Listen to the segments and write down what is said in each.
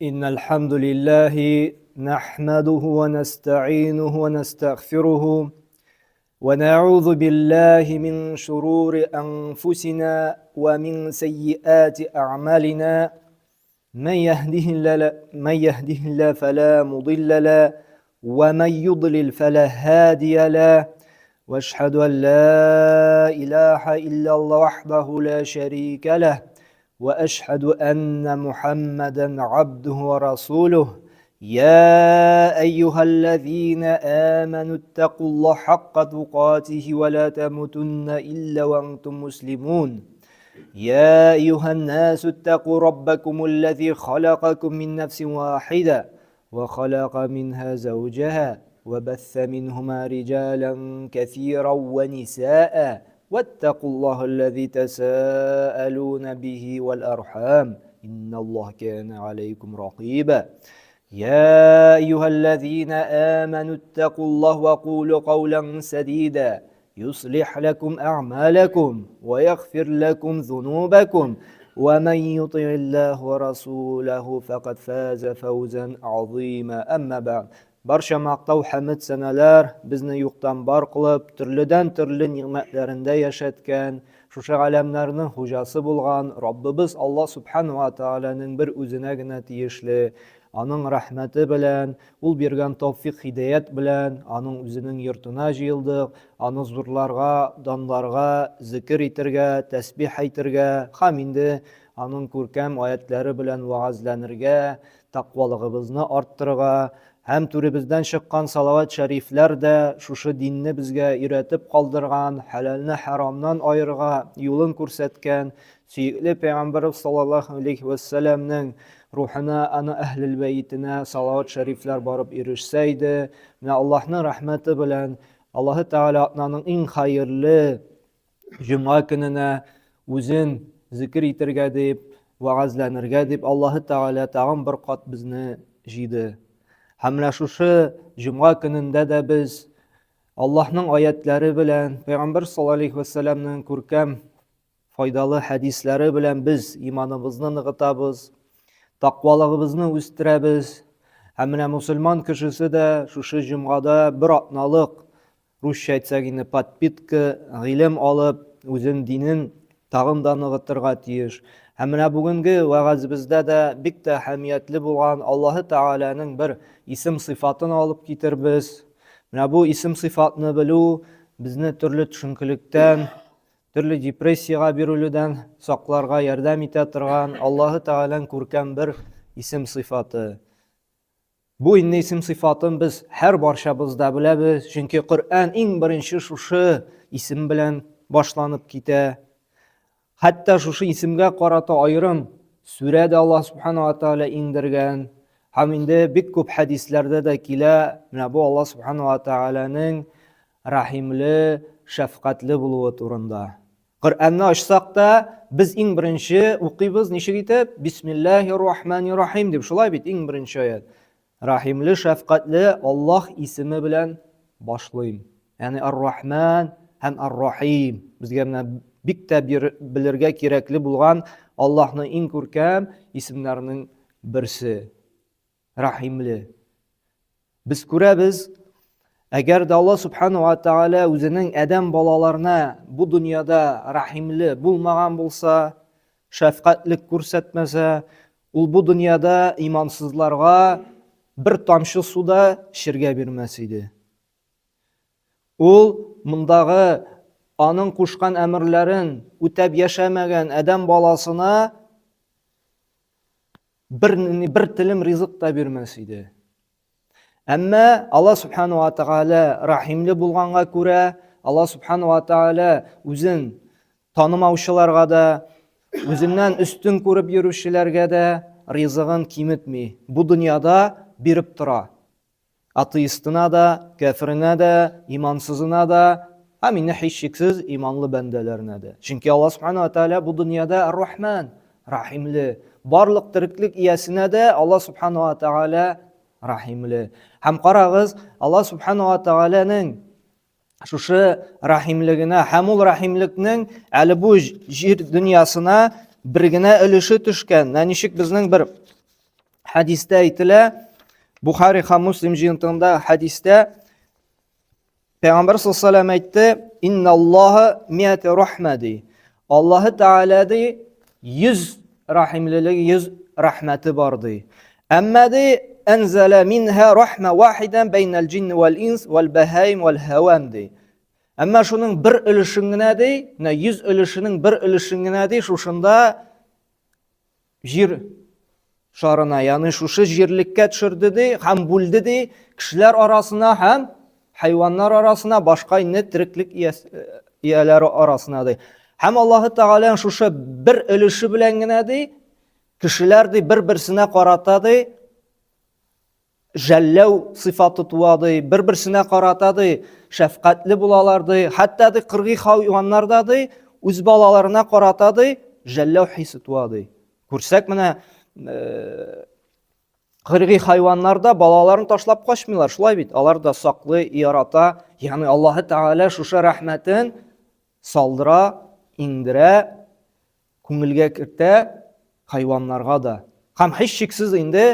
إن الحمد لله نحمده ونستعينه ونستغفره ونعوذ بالله من شرور أنفسنا ومن سيئات أعمالنا من يهده الله من يهده الله فلا مضل له ومن يضلل فلا هادي له واشهد ان لا اله الا الله وحده لا شريك له واشهد ان محمدا عبده ورسوله يا ايها الذين امنوا اتقوا الله حق تقاته ولا تموتن الا وانتم مسلمون يا ايها الناس اتقوا ربكم الذي خلقكم من نفس واحده وخلق منها زوجها وبث منهما رجالا كثيرا ونساء واتقوا الله الذي تساءلون به والأرحام إن الله كان عليكم رقيبا يا أيها الذين آمنوا اتقوا الله وقولوا قولا سديدا يصلح لكم أعمالكم ويغفر لكم ذنوبكم ومن يطع الله ورسوله فقد فاز فوزا عظيما أما بعد Барча мактау хәмед сәнәләр безне юктан бар кылып, төрледән төрле нигъмәтләрендә яшәткән, шушы галәмнәрнең хуҗасы булган Раббыбыз Алла Субхану ва Тааляның бер үзенә генә тиешле. Аның рәхмәте белән, ул биргән тәүфик хидаят белән аның үзенең йортына җыелдык, аны зурларга, данларга, зикер итергә, тәсбих әйтергә һәм инде аның күркәм аятләре белән вәгазьләнергә, тәкъвалыгыбызны арттырырга һәм түребездән чыккан салават шәрифләр дә шушы динне безгә өйрәтеп калдырган, хәләлне хәрамнан аерырга юлын күрсәткән сөекле пәйгамбәребез саллаллаһу алейхи вәссәламнең рухына, аны әһлел бәйтенә салават шәрифләр барып ирешсә иде. Менә Аллаһның рәхмәте белән Аллаһы Тәгалә атнаның иң хәерле җомга көненә үзен зикер итергә дип, вәгазьләнергә дип Аллаһы Тәгалә тагын бер кат безне җыйды. Һәм менә шушы җомга көнендә дә без Аллаһның аятләре белән, Пәйгамбәр саллаллаһу алейхи вәсәләмнең күркәм файдалы хәдисләре белән без иманыбызны ныгытабыз, тәкъвалыгыбызны үстерәбез. Һәм менә мусульман кешесе дә шушы җомгада бер атналык русча әйтсәк инде подпитка, гыйлем алып, үзен динен тагын да ныгытырга тиеш. Һәм менә бүгенге вәгазебездә дә бик тә әһәмиятле булган Аллаһы Тәгаләнең бер исем сыйфатын алып китербез. Менә бу исем сыйфатны белү безне төрле төшенкелектән, төрле депрессиягә бирелүдән сакларга ярдәм итә торган Аллаһы Тәгаләнең күркәм бер исем сыйфаты. Бу инде исем сыйфатын без һәр барчабыз да беләбез, чөнки Коръән иң беренче шушы исем белән башланып китә. Хәтта шушы исемгә карата аерым сүрә дә Аллаһ Субхану ва Тааля иңдергән. Һәм инде бик күп хәдисләрдә дә килә, менә бу Аллаһ Субхану ва Тааляның рәхимле, шәфкатьле булуы турында. Коръәнне ачсак та, без иң беренче укыйбыз ничек итеп? Бисмиллаһир рахманир рахим дип. Шулай бит иң беренче аят. Рахимле, шәфкатьле Аллаһ исеме белән башлыйм. Ягъни Ар-Рахман һәм Ар-Рахим. Безгә менә бик тә белергә кирәкле булган Аллаһның иң күркәм исемнәренең берсе. Рахимле. Без күрәбез, әгәр дә Алла Субхану ва Тааля үзенең адәм балаларына бу дөньяда рахимле булмаган булса, шәфкатьлек күрсәтмәсә, ул бу дөньяда имансызларга бер тамчы су да эчергә бирмәс иде. Ул мондагы аның кушкан әмерләрен үтәп яшәмәгән адәм баласына бер, бер телем ризык та бирмәс иде. Әмма Алла Субхану ва Тааля рахимле булганга күрә, Алла Субхану ва Тааля үзен танымаучыларга да, үзеннән өстен күреп йөрүчеләргә дә ризыгын киметми. Бу дөньяда биреп тора. Атеистына да, кәференә дә, имансызына да, һәм инде һичшиксез иманлы бәндәләренә дә. Чөнки Алла Субхану ва Тааля бу дөньяда Ар-Рахман, рахимле. Барлык тереклек иясенә дә Алла Субхану ва Тааля рахимле. Һәм карагыз, Алла Субхану ва Тааляның шушы рахимлегенә һәм ул рахимлекнең әле бу җир дөньясына бер генә өлеше төшкән. Менә ничек безнең бер Хәдистә әйтелә, Бухари һәм Муслим җыентыгында хәдистә Пәйгамбәр саллаллаху әйтте, "Инналлаһа ми'ату рахма" ди. Аллаһы Тәгалә ди 100 рәхимлелеге, 100 рәхмәте бар ди. Әмма ди әнзәлә минһа рахма вахидан бәйнәл җинни вәл инс вәл бәһаим вәл һавам ди. Әмма шуның бер өлешен генә ди, менә 100 өлешенең бер өлешен генә ди, шушында җир шарына, ягъни шушы җирлеккә төшерде ди һәм бүлде ди кешеләр арасына һәм хайваннар арасына, башка инде тереклек ияләре арасына ди. Һәм Аллаһы Тәгаләнең шушы бер өлеше белән генә ди, кешеләр ди бер-берсенә карата ди жәлләү сыйфаты туа ди, бер-берсенә карата ди, шәфкатьле булалар ди, хәтта ди кыргый хайваннар да ди, үз балаларына карата ди, жәлләү хисе туа ди. Күрсәк менә э, кыргый хайваннар да балаларын ташлап качмыйлар, шулай бит? Алар да саклый, ярата. Ягъни Аллаһы Тәгалә шушы рәхмәтен салдыра, иңдерә, күңелгә кертә хайваннарга да. Һәм һичшиксез инде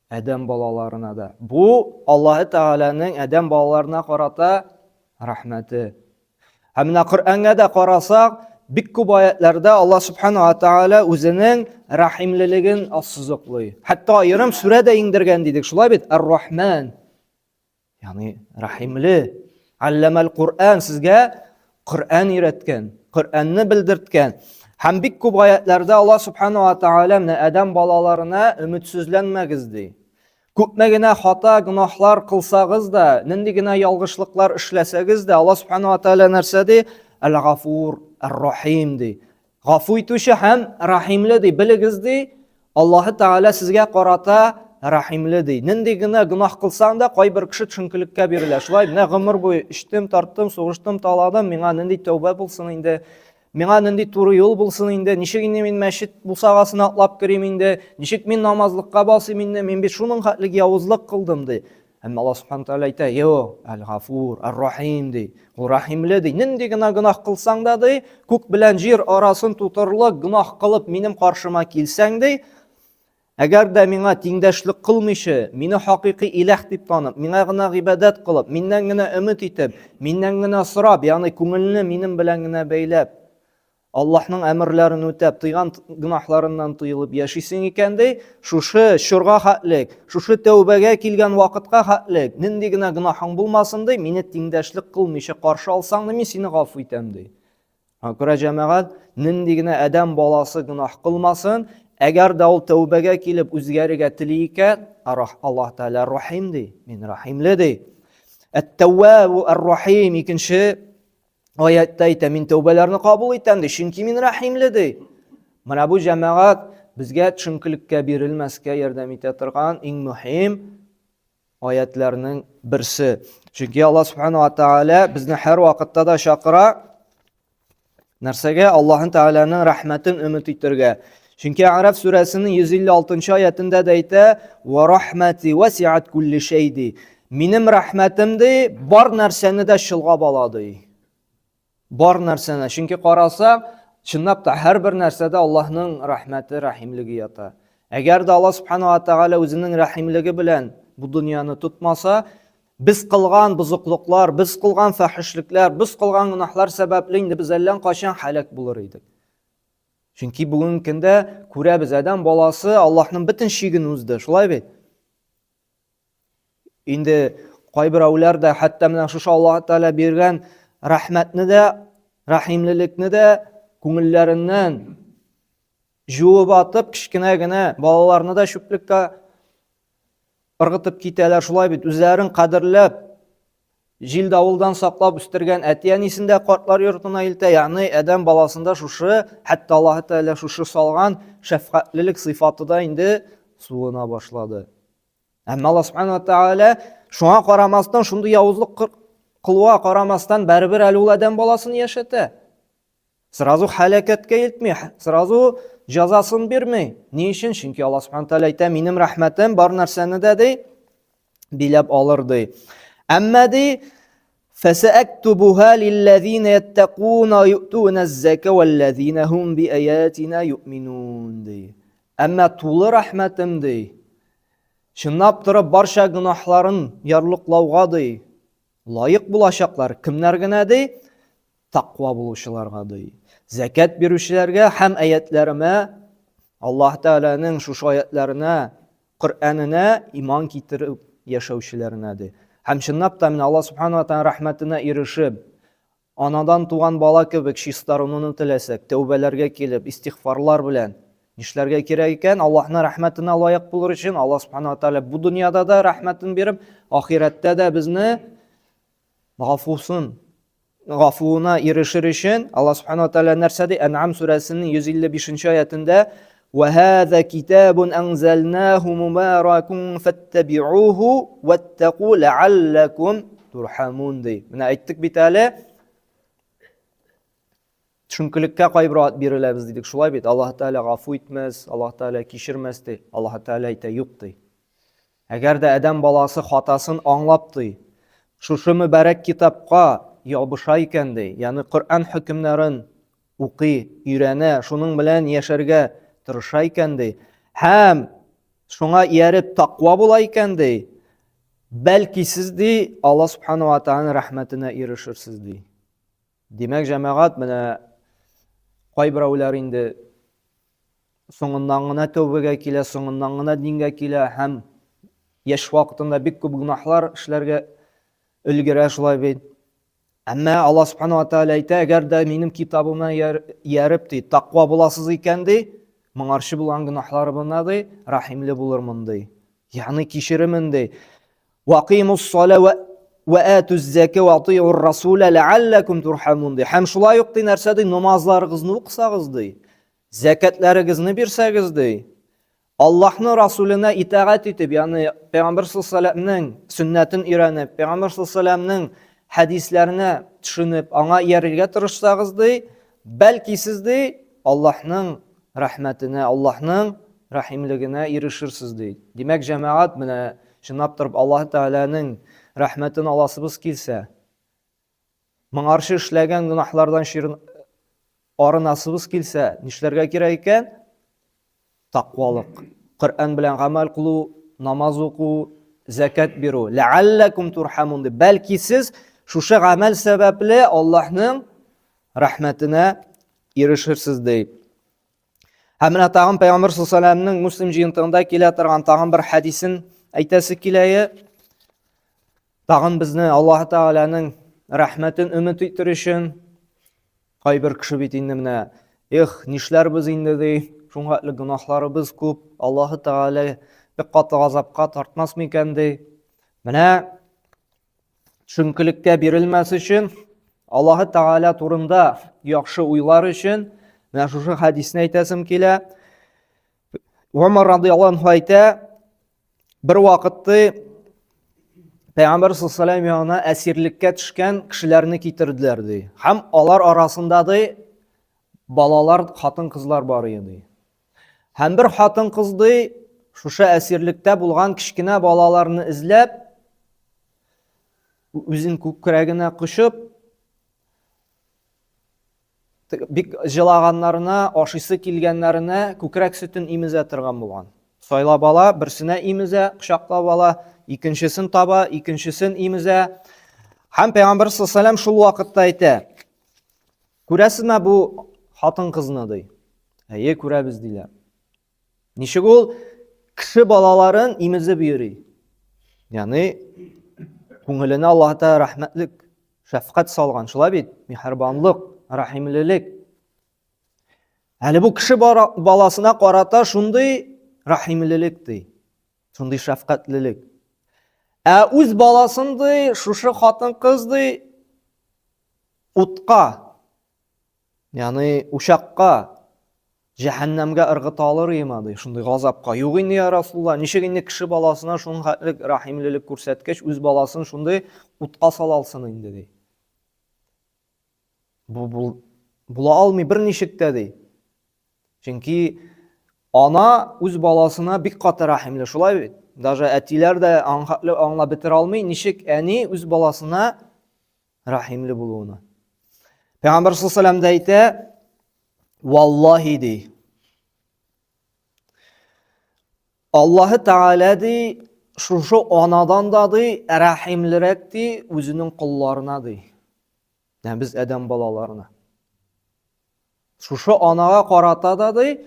адәм балаларына да. Бу Аллаһы Тәгаләнең адәм балаларына карата рәхмәте. Һәм менә Коръәнгә дә карасак, бик күп аятларда Аллаһ Субхану ва Тәгалә үзенең рәхимлелеген ассызыклый. Хәтта аерым сүрә дә иңдергән дидек, шулай бит? Ар-Рахман. Ягъни рәхимле. Алламал Коръән сезгә Коръән өйрәткән, Коръәнне белдерткән. Һәм бик күп аятларда Аллаһ Субхану ва Тааля менә адәм балаларына өметсезләнмәгез ди. Күпме генә хата, гөнаһлар кылсагыз да, нинди генә ялгышлыклар эшләсәгез дә, Аллаһ Субхану ва Тааля нәрсә ди? Әл-Гафур, Ар-Рахим ди. Гафу итүче һәм рәхимле ди. Белегез ди, Аллаһы Тәгалә сезгә карата рәхимле ди. Нинди генә гөнаһ кылсаң да, кайбер кеше төшенкелеккә бирелә. Шулай менә гомер буе эчтем, тарттым, сугыштым, таладым, миңа нинди тәүбә булсын инде? Миңа нинди туры юл булсын инде? Ничек инде мин мәчет бусагасына атлап керим инде? Ничек мин намазлыкка басыйм инде? Мин бит шуның хәтле явызлык кылдым ди. Әмма Аллаһ Субхану Тәгалә әйтә, "Йо, Әл-Гафур, Ар-Рахим" ди. Ул рәхимле ди. Нинди генә гөнаһ кылсаң да ди, күк белән җир арасын тутырырлык гөнаһ кылып минем каршыма килсәң ди, әгәр дә миңа тиңдәшлек кылмыйча, мине хакыйкый иләһ дип танып, миңа гына гыйбадәт кылып, миннән генә өмет итеп, миннән генә сорап, ягъни күңелне минем белән генә бәйләп, Аллаһның әмерләрен үтәп, тыйган гөнаһларыннан тыелып яшисең икән ди, шушы чорга хәтлек, шушы тәүбәгә килгән вакытка хәтлек, нинди генә гөнаһың булмасын ди, мине тиңдәшлек кылмыйча каршы алсаң ди, мин сине гафу итәм ди. Аңа күрә җәмәгать, нинди генә адәм баласы гөнаһ кылмасын, әгәр дә ул тәүбәгә килеп үзгәрергә тели икән, Аллаһ Тәгалә рахим ди, мин рахимле ди. Әт-Тәввабу ар-Рахим икенче Аятта әйтә, мин тәүбәләрне кабул итәм ди, чөнки мин рәхимле ди. Менә бу җәмәгать безгә төшенкелеккә бирелмәскә ярдәм итә торган иң мөһим аятларның берсе. Чөнки Аллаһ субхану ва тааля безне һәр вакытта да чакыра нәрсәгә? Аллаһ Тәгаләнең рәхмәтен өмет итәргә. Чөнки Араф сүрәсенең 156 аятында да әйтә, "Ва рахмати васиат кулли шәй" ди. Минем рәхмәтем ди, бар нәрсәне дә чолгап ала ди. Бар нәрсәне. Чөнки карасак, чынлап та һәрбер нәрсәдә Аллаһның рәхмәте, рәхимлеге ята. Әгәр дә Аллаһ субхану ва тәгалә үзенең рәхимлеге белән бу дөньяны тотмаса, без кылган бозыклыклар, без кылган фәхишлекләр, без кылган гөнаһлар сәбәпле инде без әллә кайчан һәлак булыр идек. Чөнки бүгенге көндә күрәбез, адәм баласы Аллаһның бөтен чиген узды, шулай бит? Инде кайберәүләр дә хәтта менә шушы Аллаһ Тәгалә биргән рәхмәтне дә, рәхимлелекне дә күңелләреннән җуып атып, кечкенә генә балаларны да чүплеккә ыргытып китәләр, шулай бит, үзләрен кадерләп, җил-давылдан саклап үстергән әти-әнисен дә картлар йортына илтә, ягъни адәм баласында шушы, хәтта Аллаһ Тәгалә шушы салган шәфкатьлелек сыйфаты да инде суына башлады. Әмма Аллаһ Субхану Тәгалә шуңа карамастан, шундый явызлык кылуга карамастан, бәрібер әле ул адәм баласын яшәтә. Сразу һәлакәткә илтми, сразу җәзасын бирми. Ни өчен? Чөнки Аллаһ Субхану Тәгалә әйтә, минем рәхмәтем бар нәрсәне дә ди, биләп алыр ди. Әмма ди, фәсәәктубуһа лилләзина яттакуна юътуна ззака валләзина һум биаятина юъминун ди. Әмма тулы рәхмәтем ди, Чынлап торып барча гөнаһларын ярлыклауга ди, лаек булачаклар. Кемнәр генә ди? Тәкъва булучыларга ди. Зәкят бирүчеләргә һәм аятларыма Аллаһ Тәгаләнең шушы аятларына, Коръәненә иман китереп яшәүчеләренә ди. Һәм чынлап та менә Аллаһ Субхану ва Тәгалә рәхмәтенә ирешеп, анадан туган бала кебек чистарынуны теләсәк, тәүбәләргә килеп, истигъфарлар белән нишләргә кирәк икән? Аллаһның рәхмәтенә лаек булыр өчен Аллаһ Субхану ва Тәгалә бу дөньяда да рәхмәтен биреп, ахирәттә дә безне гафусын гафуына ирешер өчен Аллаһ Субхану ва Тәгалә нәрсә ди? Ән'ам сүрәсенең 155 аятендә: "Ва һаза китабун анзалнаху мубаракун фаттабиуху ваттаку лааллакум турхамун" ди. Менә әйттек бит әле, төшенкелеккә кайбер вакыт биреләбез дидек. Шулай бит, Аллаһ Тәгалә гафу итмәс, Аллаһ Тәгалә кичермәс ди. Аллаһ Тәгалә әйтә, юк ди. Әгәр дә адәм баласы хатасын аңлап ди, шушы мөбарәк китапка ябыша икән ди, ягъни Коръән хөкемнәрен укый, өйрәнә, шуның белән яшәргә тырыша икән ди, һәм шуңа ияреп таква була икән ди, бәлки сез ди, Алла субхану ва тааляның рәхмәтенә ирешерсез ди. Димәк, җәмәгать, менә кайберәүләр инде соңыннан гына тәүбәгә килә, соңыннан гына дингә килә һәм яшь вакытында бик күп гөнаһлар эшләргә өлгерә шулай бит. Әмма Аллаһ субхану ва тааля әйтә, әгәр дә минем китабыма ияреп ди, таква буласыз икән ди, моңарчы булган гөнаһларыбына ди, рәхимле булырмын ди. Ягъни кичеремен ди. Вакыймус сала ва ва атуз зака ва атиур расула ләаллакум турхамун ди. Һәм шулай ук ди нәрсә ди, намазларыгызны укысагыз ди. Зәкәтләрегезне бирсәгез ди. Аллаһны Расуленә итагать итеп, ягъни Пәйгамбер саллаллаһу сөннәтен өйрәнеп, Пәйгамбер саллаллаһу хәдисләренә төшенеп, аңа иярергә тырышсагыз ди, бәлки сез ди Аллаһның рәхмәтенә, Аллаһның рәхимлегенә ирешерсез ди. Димәк, җәмәгать, менә чынлап торып Аллаһ Тәгаләнең рәхмәтен аласыбыз килсә, моңарчы эшләгән гөнаһлардан ширын арынасыбыз килсә, нишләргә кирәк икән? Тәкъвалык. Коръән белән гамәл кылу, намаз уку, зәкят бирү. Ләалләкум турхамун ди. Бәлки сез шушы гамәл сәбәпле Аллаһның рәхмәтенә ирешерсез ди. Һәм менә тагын Пәйгамбер саллаллаһу Муслим җыентыгында килә торган тагын бер хәдисен әйтәсе килә. Тагын безне Аллаһ Тәгаләнең рәхмәтен өмет итер өчен кайбер кеше бит инде менә эх, нишләрбез инде ди, шуңа хәтле гөнаһларыбыз күп, Аллаһ Тәгалә бик каты газапка тартмас микән ди. Менә төшенкелеккә бирелмәс өчен, Аллаһы Тәгалә турында яхшы уйлар өчен менә шушы хәдисне әйтәсем килә. Умар радиаллаһу анһу әйтә, бер вакытты Пәйгамбәр саллаллаһу янына әсирлеккә төшкән кешеләрне китерделәр ди. Һәм алар арасында ди балалар, хатын-кызлар бар иде ди. Һәм бер хатын-кыз ди, шушы әсирлектә булган кечкенә балаларны эзләп, үзен күкрәгенә кочып, бик җылаганнарына, ашыйсы килгәннәренә күкрәк сөтен имезә торган булган. Сайлап ала, берсенә имезә, кочаклап ала, икенчесен таба, икенчесен имезә. Һәм Пәйгамбер саллаллаһу шул вакытта әйтә: Күрәсезме бу хатын-кызны ди. Әйе, күрәбез диләр. Ничек ул кеше балаларын имезеп йөри? Ягъни күңеленә Аллаһ Тәгалә рәхмәтлек, шәфкать салган, шулай бит? Миһербанлык, рәхимлелек. Әле бу кеше баласына карата шундый рәхимлелек ди. Шундый шәфкатьлелек. Ә үз баласын ди, шушы хатын-кыз ди, утка, ягъни учакка, җәһәннәмгә ыргыта алыр идеме, ди, шундый газапка. Юк инде, я Расулла, ничек инде кеше баласына шуның хәтле рәхимлелек күрсәткәч, үз баласын шундый утка сала алсын инде, ди. Бу, бу була алмый берничек тә, ди. Чөнки ана үз баласына бик каты рәхимле, шулай бит? Даже әтиләр дә аңхатлы аңлап бетерә алмый, ничек әни үз баласына рәхимле булуына. Пәйгамбәр саллаллаху алейһи әйтә, валлаһи ди. Аллаһы Тәгалә ди, шушы анадан да ди рәхимлерәк ди үзенең колларына ди. Ә без адәм балаларына. Шушы анага карата да ди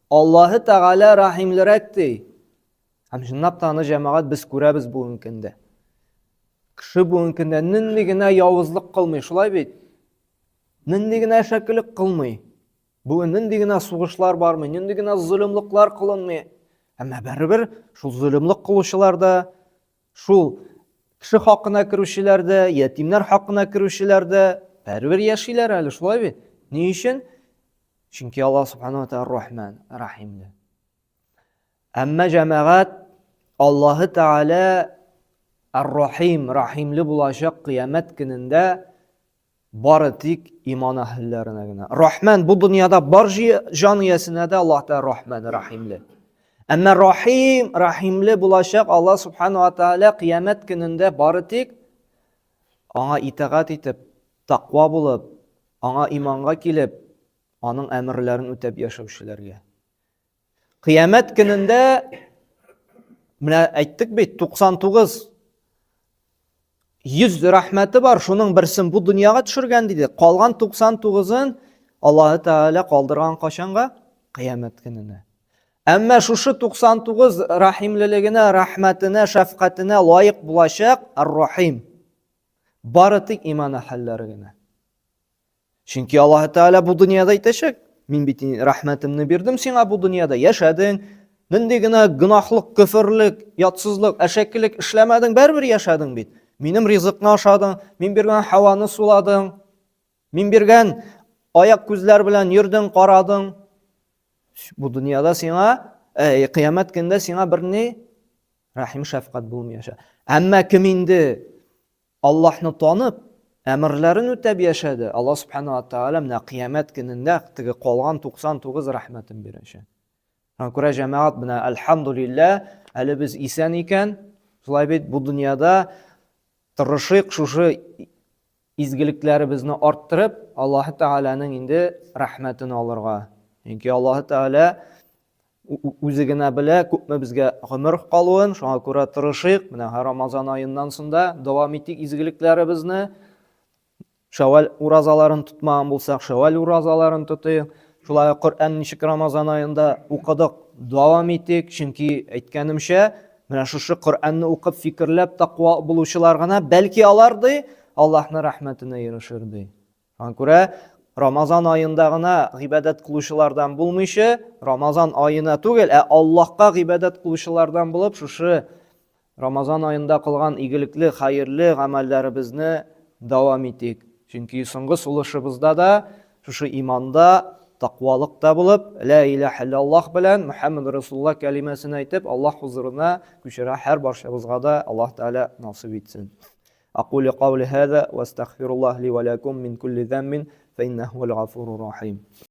Аллаһы Тәгалә рәхимлерәк ди. Һәм чынлап та аны җәмәгать без күрәбез бүгенге көндә. Кеше бүгенге көндә нинди генә явызлык кылмый, шулай бит? Нинди генә әшәкелек кылмый. Бүген нинди генә сугышлар бармый, нинди генә золымлыклар кылынмый. Әмма барыбер шул золымлык кылучылар да, шул кеше хакына керүчеләр дә, ятимнәр хакына керүчеләр дә барыбер яшиләр әле, шулай бит? Ни өчен? Чөнки Аллаһ субхану ва тааля Рахман, Рахимле. Әмма җәмәгать Аллаһы Тәгалә Ар-Рахим, Рахимле булачак кыямәт көнендә бары тик иман әһелләренә генә. Рахман бу дөньяда бар җан иясенә дә Аллаһ Тәгалә Рахман, Рахимле. Әмма Рахим, Рахимле булачак Аллаһ Субхану ва Тәгалә кыямәт көнендә бары тик аңа итагать итеп, таква булып, аңа иманга килеп, аның әмерләрен үтәп яшәүчеләргә. Кыямәт көнендә менә әйттек бит, 99 100 рәхмәте бар, шуның берсен бу дөньяга төшергән диде. Калган 99-ын Аллаһы Тәгалә калдырган качанга? Кыямәт көненә. Әмма шушы 99 рәхимлелегенә, рәхмәтенә, шәфкатенә лаек булачак Ар-Рахим. Бары тик иман әһелләре генә. Чөнки Аллаһ Тәгалә бу дөньяда әйтәчәк, мин бит рәхмәтемне бирдем сиңа бу дөньяда, яшәдең, нинди генә гөнаһлык, көферлек, ятсызлык, әшәкелек эшләмәдең, барыбер яшәдең бит. Минем ризыкны ашадың, мин биргән һаваны суладың, мин биргән аяк күзләр белән йөрдең, карадың. Бу дөньяда сиңа, ә, кыямәт көнендә сиңа берни рәхим шәфкать булмаячак. Әмма кем инде Аллаһны танып, әмерләрен үтәп яшәде, Аллаһ Субхану ва Тааля менә кыямәт көнендә теге калган 99 рәхмәтен бирәчәк. Шуңа күрә җәмәгать менә альхамдулилла, әле без исән икән, шулай бит бу дөньяда тырышыйк шушы изгелекләребезне арттырып, Аллаһ Тәгаләнең инде рәхмәтен алырга. Чөнки Аллаһ Тәгалә үзе генә белә, күпме безгә гомер калуын, шуңа күрә тырышыйк, менә Рамазан аеннан соң да дәвам итик изгелекләребезне. Шәвәл уразаларын тотмаган булсак, шәвәл уразаларын тотыйк. Шулай ук Коръән ничек Рамазан аенда укыдык, дәвам итик, чөнки әйткәнемчә, менә шушы Коръәнне укып, фикерләп тәкъва булучылар гына, бәлки алар ди, Аллаһның рәхмәтенә ирешер ди. Шуңа күрә Рамазан аенда гына гыйбадәт кылучылардан булмыйча, Рамазан аена түгел, ә Аллаһка гыйбадәт кылучылардан булып, шушы Рамазан аенда кылган игелекле, хәерле гамәлләребезне дәвам итик. Чөнки соңгы сулышыбызда да шушы иманда, тәкъвалыкта булып, ла илаһ иллаллаһ белән Мөхәммәд Расулуллаһ кәлимәсен әйтеп, Аллаһ хузурына күчерә һәр барчабызга да Аллаһ Тәгалә насыйп итсен. أقول قولي هذا واستغفر الله لي ولكم من كل ذنب فإنه هو الغفور الرحيم.